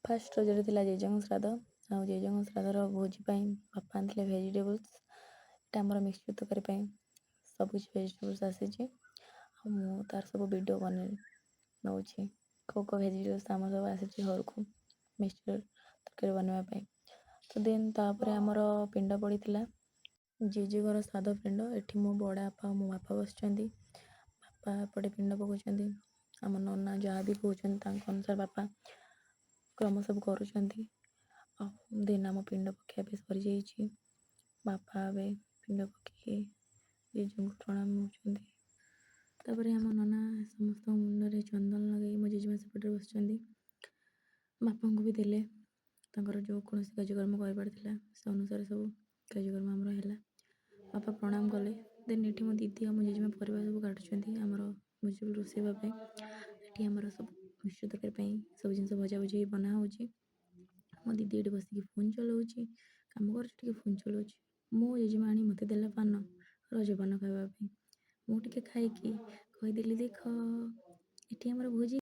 First ରଜରେ ଥିଲା ଜେଜେଙ୍କ ଶ୍ରାଦ୍ଧ। ଆଉ ଜେଜେଙ୍କ ଶ୍ରାଦ୍ଧର ଭୋଜି ପାଇଁ ବାପା ଆଣିଥିଲେ ଭେଜିଟେବୁଲ୍ସ। ଏଇଟା ଆମର ମିକ୍ସଚର୍ ତରକାରୀ ପାଇଁ ସବୁ କିଛି ଭେଜିଟେବୁଲ୍ସ ଆସିଛି। ଆଉ ମୁଁ ତାର ସବୁ ଭିଡ଼ିଓ ବନେଇ ନେଉଛି, କେଉଁ କେଉଁ ଭେଜିଟେବୁଲ୍ସ ଆମର ସବୁ ଆସିଛି ଘରକୁ ମିକ୍ସଚର୍ ତରକାରୀ ବନେଇବା ପାଇଁ। ତ ଦେନ୍ ତାପରେ ଆମର ପିଣ୍ଡ ପଡ଼ିଥିଲା, ଜେଜେଙ୍କର ଶ୍ରାଦ୍ଧ ପିଣ୍ଡ। ଏଠି ମୋ ବଡ଼ ବାପା ଆଉ ମୋ ବାପା ବସିଛନ୍ତି। ବାପା ଏପଟେ ପିଣ୍ଡ ପକାଉଛନ୍ତି। ଆମ ନନା ଯାହା ବି କହୁଛନ୍ତି, ତାଙ୍କ ଅନୁସାରେ ବାପା କ୍ରମ ସବୁ କରୁଛନ୍ତି। ଆଉ ଦେନ୍ ଆମ ପିଣ୍ଡ ପକାଇବା ବି ସରିଯାଇଛି। ବାପା ଏବେ ପିଣ୍ଡ ପକେଇକି ଜେଜେଙ୍କୁ ପ୍ରଣାମ ହେଉଛନ୍ତି। ତାପରେ ଆମ ନନା ସମସ୍ତଙ୍କ ମୁଣ୍ଡରେ ଚନ୍ଦନ ଲଗାଇ, ମୋ ଜେଜେମା ସେପଟରେ ବସିଛନ୍ତି, ବାପାଙ୍କୁ ବି ଦେଲେ। ତାଙ୍କର ଯେଉଁ କୌଣସି କାର୍ଯ୍ୟକ୍ରମ କରିବାର ଥିଲା, ସେ ଅନୁସାରେ ସବୁ କାର୍ଯ୍ୟକ୍ରମ ଆମର ହେଲା। ବାପା ପ୍ରଣାମ କଲେ। ଦେନ୍ ଏଠି ମୋ ଦିଦି ଆଉ ମୋ ଜେଜେମା ପରିବା ସବୁ କାଟୁଛନ୍ତି ଆମର ଭେଜିଟେବୁଲ୍ ରୋଷେଇ ହେବା ପାଇଁ। ଏଠି ଆମର ସବୁ ମିକ୍ସଚର୍ ତରକାରୀ ପାଇଁ ସବୁ ଜିନିଷ ଭଜା ଭୁଜି ବନା ହେଉଛି। ମୋ ଦିଦି ଏଠି ବସିକି ଫୋନ୍ ଚଲାଉଛି, କାମ କରୁଛି, ଟିକେ ଫୋନ୍ ଚଲାଉଛି। ମୋ ଜେଜେମା ଆଣି ମୋତେ ଦେଲା ପାନ, ରଜ ପାନ ଖାଇବା ପାଇଁ। ମୁଁ ଟିକେ ଖାଇକି କହିଦେଲି, ଦେଖ, ଏଠି ଆମର ଭୋଜି